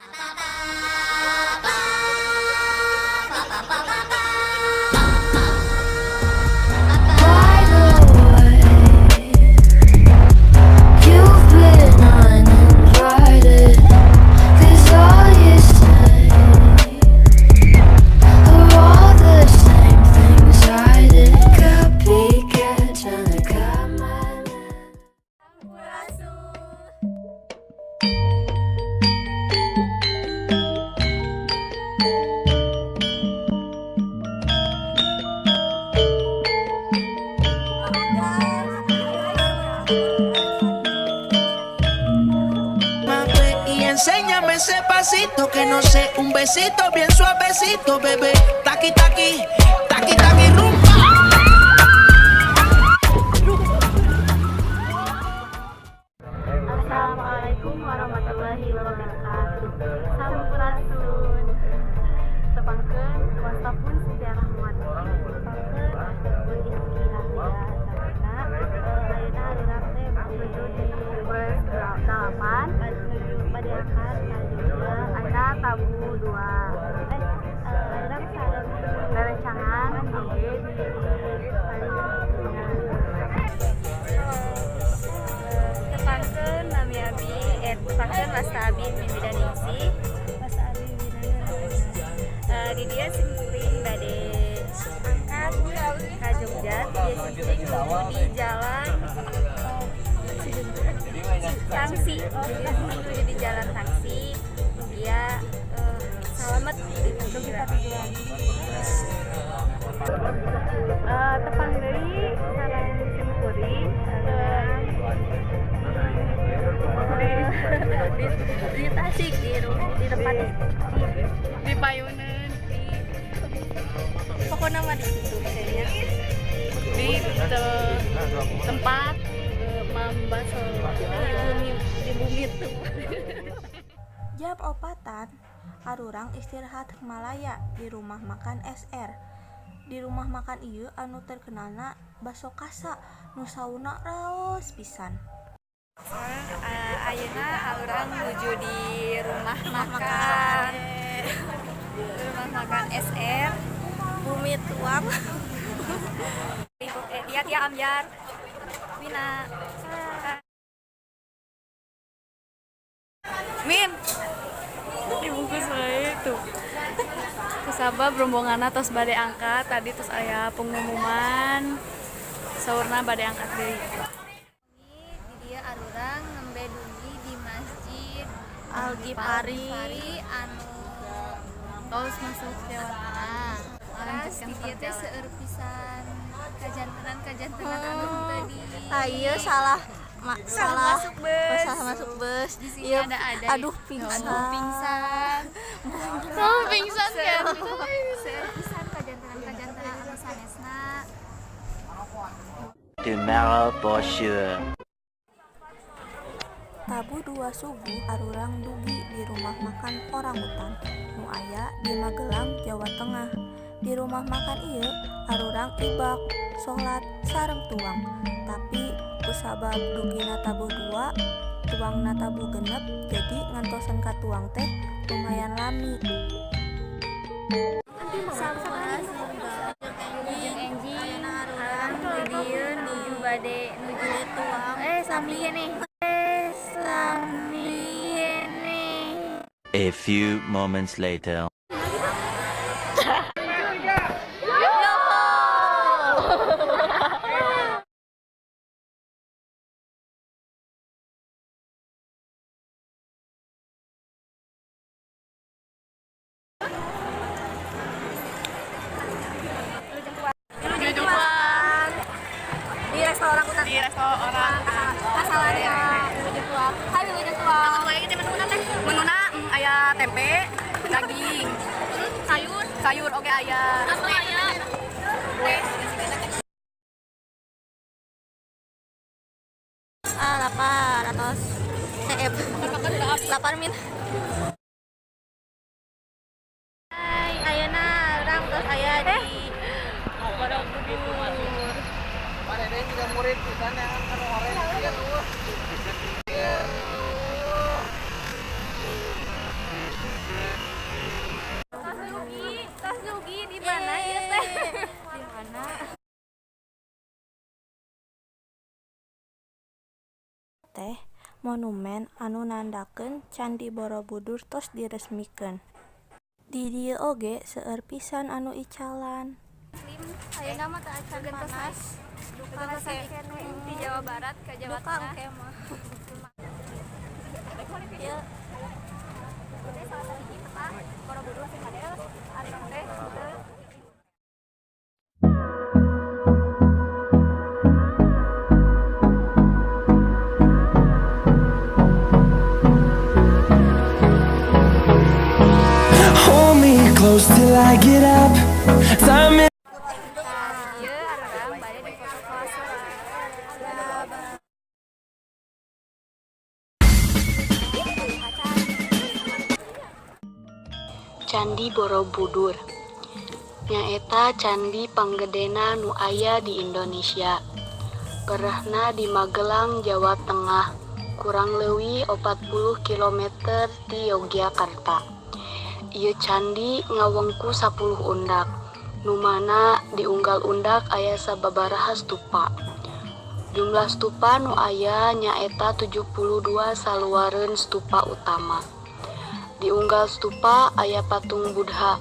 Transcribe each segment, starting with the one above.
By the way, you've been uninvited. 'Cause all you say are all the same things I did. Copycat, trying to cut my Sampurasun. Y enséñame ese pasito que no sé, un besito bien suavecito, bebé. Taqui taqui, taqui taqui rumba. Assalamualaikum warahmatullahi wabarakatuh. Sampurasun. Tepangkeun, wasta pun Siti Rahmawati. Tepangkeun, pun Rizky Ahlia Sabana. Ayeuna urang teh menuju di bus 8 menuju bade angkat ka Jogja. Ayeuna tabuh 2. Urang sareng rerencangan oge di Palingnya. Tepangkeun, nami abi, tepangkeun, wasta abi Mimida Ningsih. Wasta abi Winana. Di dieu simkuring bade angkat ka Jogja. Di dieu simkuring nuju di jalan Tangsi. Di dieu nuju di jalan Tangsi. Mugia salamet di tujuan. Tepang deui sareng simkuring di Tasik, di tempat di payuneun, di pokoknya mah di situ kayaknya, di tempat Mambaso di bumi tuh. Jam 4-an arurang istirahat Malaya di rumah makan SR. Di rumah makan ieu anu terkenalna baso kasa nu sauna raos pisan. Ayeuna urang nuju di rumah makan SR. Bumi Tuang. Lihat ya, Ambyar Wina. Min dibungkus wae tuh. Kusabab rombonganna tos bade angkat tadi, terus aya pengumuman saurna bade angkat deui. Di dieu arurang nembe dugi di Masjid Al Ghifari. Ghifari anu tos masuk Jawa Tengah. Terus di dieu teh seueur pisan kajantenan kajantenan anu teu di Ah, iya, salah salah masuk bus. Salah masuk bus. Di sini Iya, ada aduh, pingsan. Aduh, pingsan. Oh, pingsan kan. Seueur pisan kajantenan kajantenan anu sanesna. Tomorrow for sure. Tabuh 2 subuh arurang dugi di rumah makan Orangutan nu aya di Magelang, Jawa Tengah. Di rumah makan ieu arurang ibak salat sareng tuang. Tapi kusabab dugina tabuh 2, tuangna tabuh 6, jadi ngantosan ka tuang teh lumayan lami. Sampurasun, enjing. Arurang di dieu nuju bade nuju tuang. Sami keneh, sami keneh. A few moments later. Nuju tuang. Di restoran Orangutan. Di resto orang. Asalnya wilujeng tuang. Hai, wilujeng tuang. Wae teh menuna teh. Menuna aya tempe, daging, sayur, sayur oke aya. Aya. Kue. Ah, lapar atos. Lapar min. Hai, ayeuna urang tos aya di Borobudur. Juga murid di sana kan orang. Monumen anu nandakeun Candi Borobudur tos diresmikeun. Di dieu oge seueur pisan anu icalan. Ayeuna mah teu acan panas. Gentosan di Jawa Barat ke Jawa Duka Tengah. engke mah. Ieu Teh salah sahiji peta Borobudur sing model ari teh henteu. Hold me close till I get up. Time is Ieu arurang bade dipoto kawas. Candi Borobudur nyaeta candi panggedena nu aya di Indonesia. Peurahna di Magelang, Jawa Tengah, kurang leuwih 40 km ti Yogyakarta. Ieu candi ngawengku 10 undak, nu mana di unggal undak aya sababaraha stupa. Jumlah stupa nu aya nyaeta 72 saluareun stupa utama. Di unggal stupa aya patung Buddha.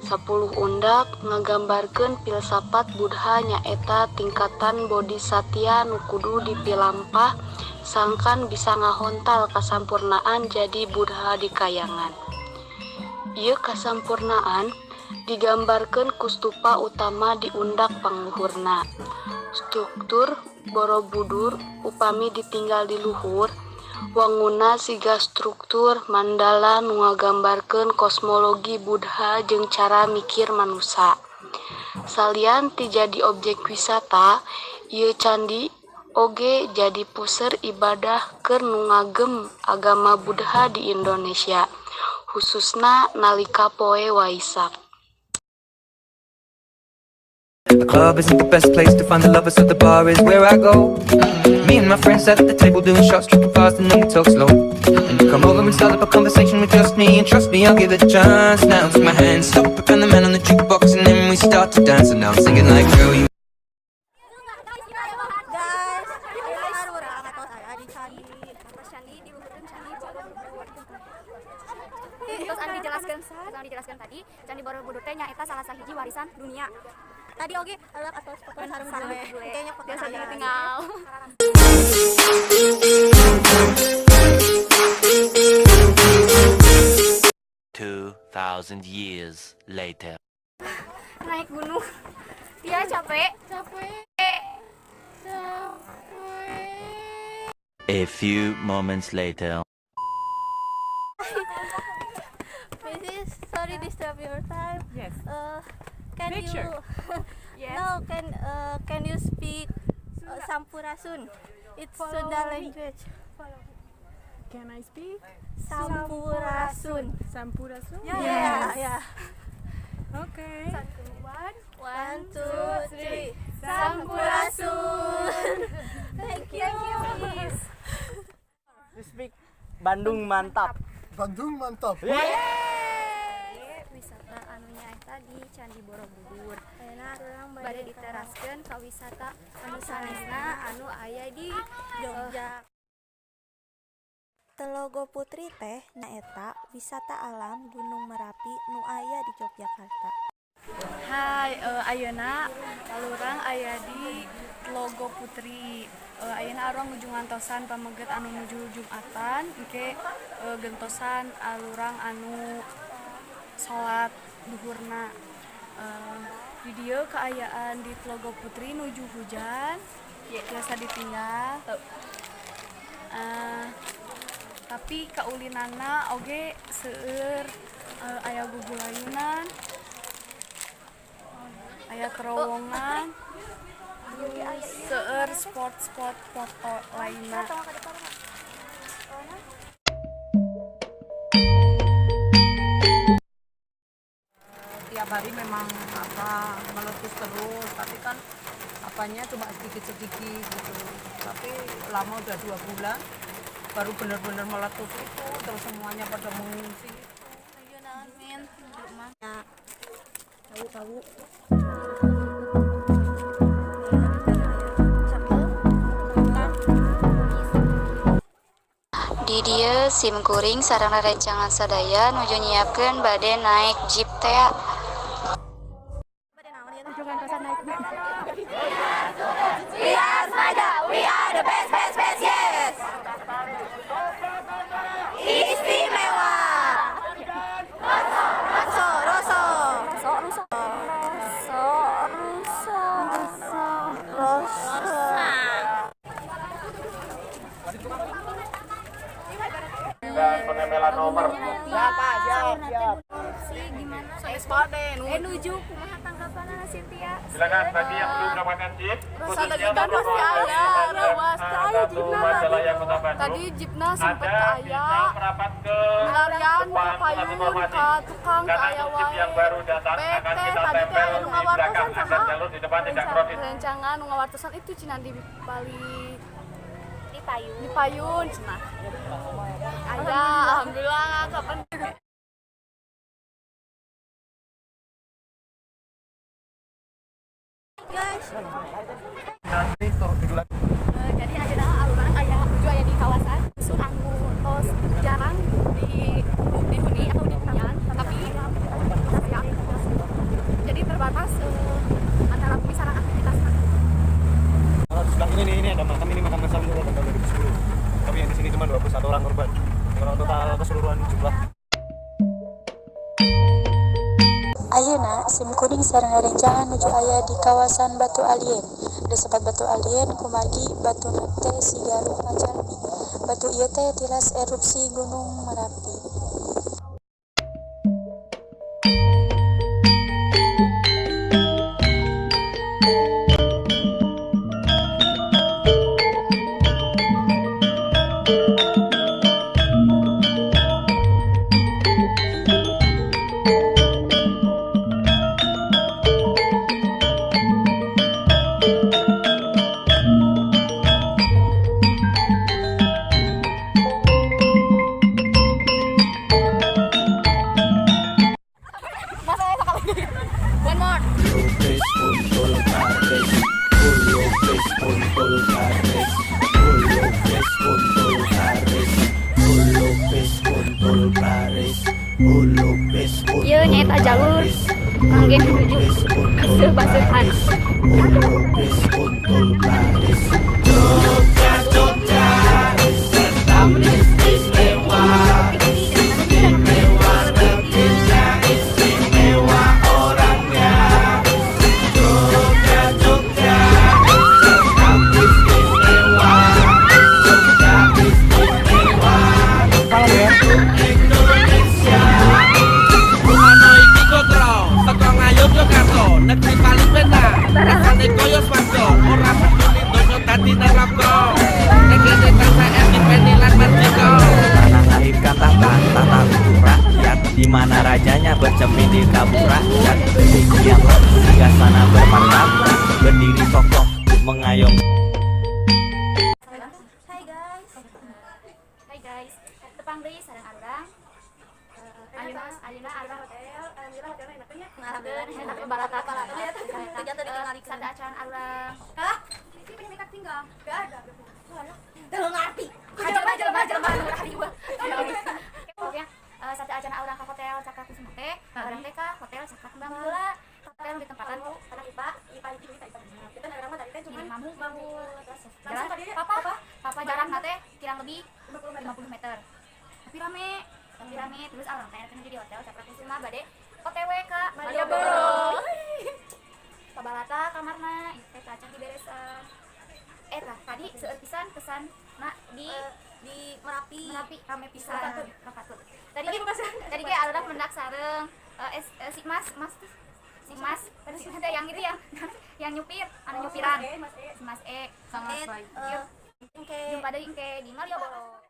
10 undak ngagambarkeun filsafat Buddha, nyaeta tingkatan bodhisatya nu kudu dipilampah sangkan bisa ngahontal kasampurnaan jadi Buddha di kayangan. Ieu kasampurnaan digambarkeun ku stupa utama di undak pangluhurna. Struktur Borobudur upami ditinggal di luhur wangunna siga struktur mandala nu ngagambarkeun kosmologi Buddha jeung cara mikir manusa. Salian ti jadi objek wisata, ieu candi oge jadi puseur ibadah keur nu ngagem agama Buddha di Indonesia, hususna nalika Poe Waisak. The club isn't the best place to find the lovers, so the bar is where I go. Me and my friends at the table doing shots, tripping fast, and then we talk slow. And you come over and start up a conversation with just me, and trust me, I'll give it a chance. Now take my hand, stop it, and the man on the jukebox, and then we start to dance. And now I'm singing like, girl, you. Guys, ieu arurang atos aya di candi. Atas candi di luhureun Candi Borobudur. Terus anu dijelaskan tadi, Candi Borobudur teh nyaeta salah sahiji warisan dunia. Tadi oge arurang atos foto sareng bule. Kayaknya foto Biasa saya. Ditinggal. 2,000 years later. Naik gunung. Dia capek. Capek. A few moments later. Mrs. Sorry disturb your time. Yes. Can Picture. you Yes. No, can you speak Sampurasun? It's Sunda language. Can I speak? Sampurasun. Sampurasun? Yeah. Okay. One, One, two, three. Sampurasun. Thank you. Miss. You speak Bandung mantap. Bandung mantap. Wisata anu nyaeta di Candi Borobudur. Ayeuna urang Bade diteraskeun ka wisata anu sanesna anu aya di Jogja. Telaga Putri teh nyaeta wisata alam Gunung Merapi nu aya di Yogyakarta. Hai, ayeuna arurang aya di Tlogo Putri. Ayeuna arurang nuju ngantosan pameget anu nuju Jumatan, engke gentosan arurang anu salat duhurna. Di dieu kaayaan di Tlogo Putri nuju hujan, biasa ditinggal. Tapi kaulinanna oge seueur, aya gugulayunan, aya terowongan, terus seueur spot-spot foto lainnya. Tiap hari memang apa meletus terus, tapi kan apanya cuma sedikit-sedikit gitu. Tapi lama udah 2 bulan baru benar-benar meletus itu, terus semuanya pada mengungsi. Tahu tahu. Di dieu sim kuring sareng rerencangan sadaya nuju nyiapkeun bade naek jeep tea. We are Smaja, we are the best, best, best, yes. Istimewa. Roso, roso, roso, roso, roso, roso, Dan penempelan nomor. Siapa? Siap, siap. Nuju kumaha tanggapanna, Cynthia? Silakan bagi yang belum mendapatkan chip, khususnya Tadi kan untuk pasti aya, rawas teh aya satu jeepna Majalaya tadi. Kota Bandung. Tadi jeepna sempet Anda aya. bisa merapat ke Milarian ka depan pusat payun informasi. ka tukang ka Karena aya chip wae. yang baru datang akan Bete kita tadi teh tempel aya nu di ngawartosan belakang agar saha? jalur di depan tidak krodit. Rencangan nu ngawartosan itu cenah di Bali Di payun. Di payun cenah. Aya, alhamdulillah, kapan. Guys. Jadi ayeuna arurang aya nuju aya di kawasan dusun anu tos jarang di dihuni atau dihunian, tapi ya, jadi terbatas antara bumi sareng aktivitas. Kalau di sebelah ini nih, ini ada makam, ini makam massal itu tahun 2010. Tapi yang di sini cuma 21 orang korban. Kalau total keseluruhan jumlah Ayeuna sim kuring sareng rerencangan nuju aya di kawasan Batu Alien. Disebat Batu Alien kumargi batuna teh siga rupa jalmi. Batu ieu teh tilas erupsi Gunung Merapi. Masa sekali. One more. Lopez kontol kares, Lopez kontol kares, Lopez kontol kares, Lopez kontol kares, Lopez kontol Ieu nyaeta jalur kangge menuju ke Basuhan. Lopez kontol kares. Jogja, Jogja, tetap istimewa, istimewa negerinya, istimewa orangnya. Jogja, Jogja, tetap istimewa, Jogja istimewa. Indonesia. Rumano iki kotro, saka Ngayogyakarta, negeri paling penak. Rasane kaya swarga, ora peduli donya dadi neraka. Nek kene tansah eling lan merdeka. Tanah lahirkan tahta, tahta untuk rakyat, di mana rajanya bercermin di kabut rakyat. Demikianlah singgasana bermartabat, berdiri kokoh mengayom. Hai guys. Hai guys, tepang deui sareng arurang. Ayeuna ayeuna arurang hotel, alhamdulillah hotelnya enaknya. Alhamdulillah enak barata. Ternyata dikenalikeun. Sateuacan arurang. Kalah. Ini penyekat tinggal. Gak ada. Teu ngarti. Jelema jelema jelema nu riweuh. Pokoknya sateuacan arurang ka hotel Cakra Kusuma teh, urang teh ka hotel Cakra Kembang heula. Hotel ditempatan ku anak IPA, IPA itu IPA. Kita orang mah tadi teh cuman mampu mampu. Jalan papa papa jarak teh kurang lebih 50 meter. Tapi rame, tapi rame. Terus urang teh rek di hotel Cakra Kusuma bade OTW ka Malioboro. Pabalata kamarna, ieu teh kaca diberesan. Tah tadi seueur pisan kesan na di di Merapi. Merapi. Rame pisan. Rapatut. Tadi tadi ge arurang mendak sareng si Mas Mas tuh si Mas tadi si teh yang itu yang nyupir anu nyupiran. Mas E, Mas E. Si Mas E sama E, Mas Bayu. Engke. Jumpa deui engke di Malioboro.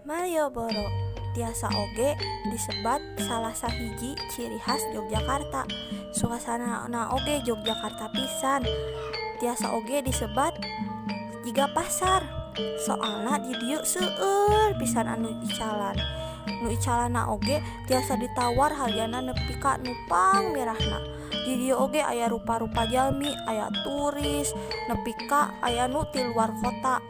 Malioboro tiasa oge disebat salah sahiji ciri khas Yogyakarta. Suasana oge Yogyakarta pisan. Tiasa oge disebat jiga pasar. Soalna di dieu seueur pisan anu icalan. Nu icalanna oge tiasa ditawar hargana nepi ka nu pangmirahna. Di dieu oge aya rupa-rupa jalmi, aya turis, nepi ka aya nu ti luar kota.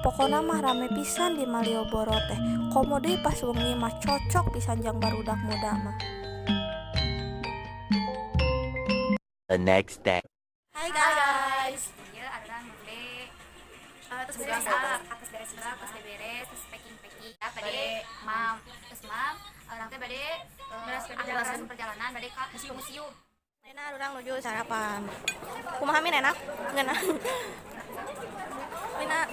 Pokona mah rame pisan di Malioboro teh. Komo deui pas wengi mah, cocok pisan jang barudak muda mah. The next day. Hai guys. Iya, ada bade terus beres beres atas, beres atas, beres, terus packing packing ya, bade mam, terus mam urang teh bade Beres perjalanan, perjalanan bade ka museum museum. Ayeuna urang nuju sarapan. Kumaha, Min, enak? Ngeunah. Mina.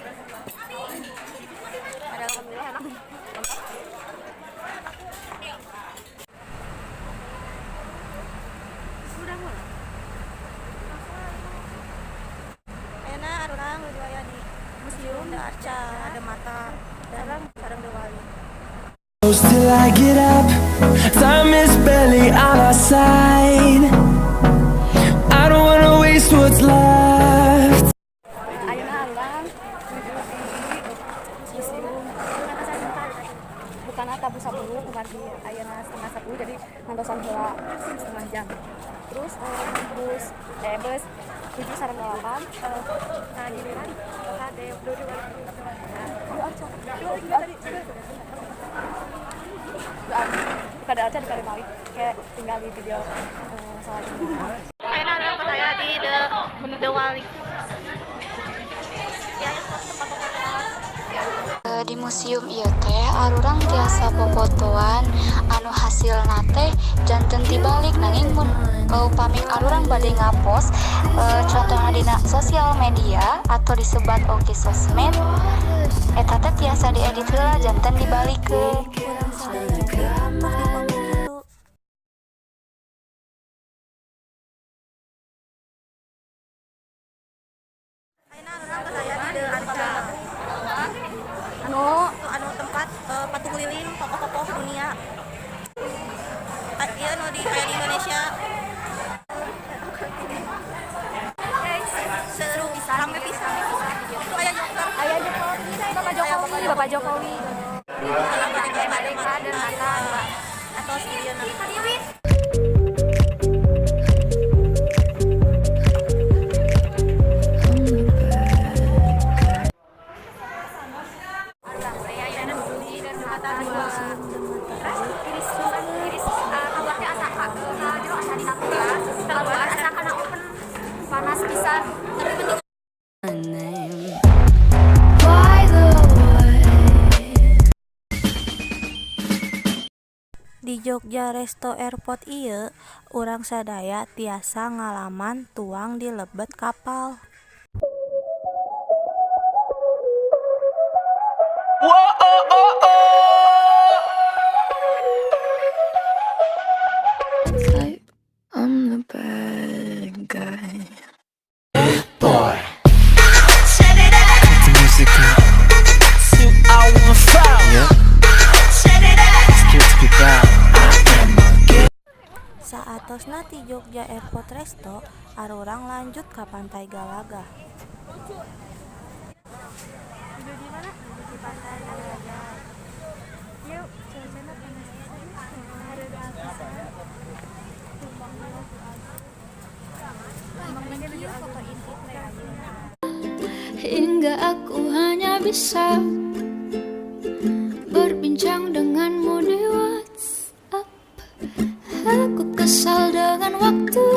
Ada, alhamdulillah enak. Sudah mulai. Ayeuna urang nuju aya di Museum The Arca, ada mata dan sareng Dewali. Close till I get up, time is barely on our side. I don't wanna waste what's left. Ayeuna urang nuju di museum bukana tabuh 10, kumargi ayeuna 9.30, jadi ngantosan heula setengah jam. Terus bus eh bus 7 sareng 8, nah giliran ka de Arca bukan Arca di Karimali, kayak tinggal di video selanjutnya. Ayeuna urang saya di The Wali. Ya, tempat foto. Di museum ieu teh arurang tiasa popotoan anu hasilna teh janten tibalik, nanging mun upami arurang bade ngapost, contohna dina sosial media atau disebat oge sosmed, eta teh tiasa diedit heula janten dibalikeun. Urang sadaya ge tos di panggung kitu. Ayeuna urang tos aya di The Arca. Anu Anu tempat patung lilin tokoh-tokoh dunia. Ah, ieu nu di aya di Indonesia. Seru pisan, rame pisan. Itu aya Joker. Aya Jokowi, Bapak Jokowi, Bapak Jokowi. Merdeka dan atau di dieu. Arurang teh ayeuna nuju di Dermata 2. Terus tiris tiris, keluar teh asa ka jero asa dina kulkas, keluar asa kana oven, panas pisan, tapi penting. By the way. Di Jogja Resto Airport ieu, urang sadaya tiasa ngalaman tuang di lebet kapal. Whoa, oh. Type, I'm the bad guy. Boy. The music up. Two, I wanna foul. Yeah. It's good to be proud. I am a good Saatosna ti Jogja Airport Resto, arurang lanjut ka Pantai Galagah. Tidur di mana? Di Pantai Galagah. Yuk, cuacanya panas pisan. Hareudang pisan. Tumbang banget. Thank you foto inti teh ayeuna. Hingga aku hanya bisa berbincang denganmu di WhatsApp. Aku kesal dengan waktu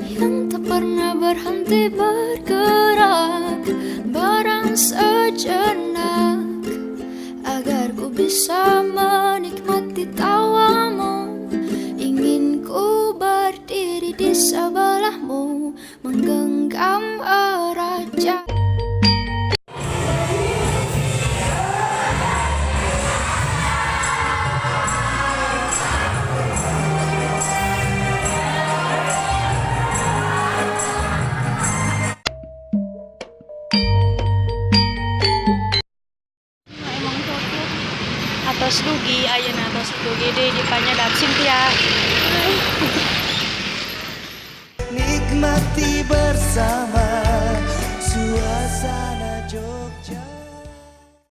yang tak pernah berhenti bergerak. Barang sejenak agar ku bisa menikmati tawamu. Ingin ku berdiri di sebelahmu, menggenggam erat Emang cocok. Atos dugi ayeuna, atos dugi deui di panyadap Cynthia. Nikmati bersama suasana.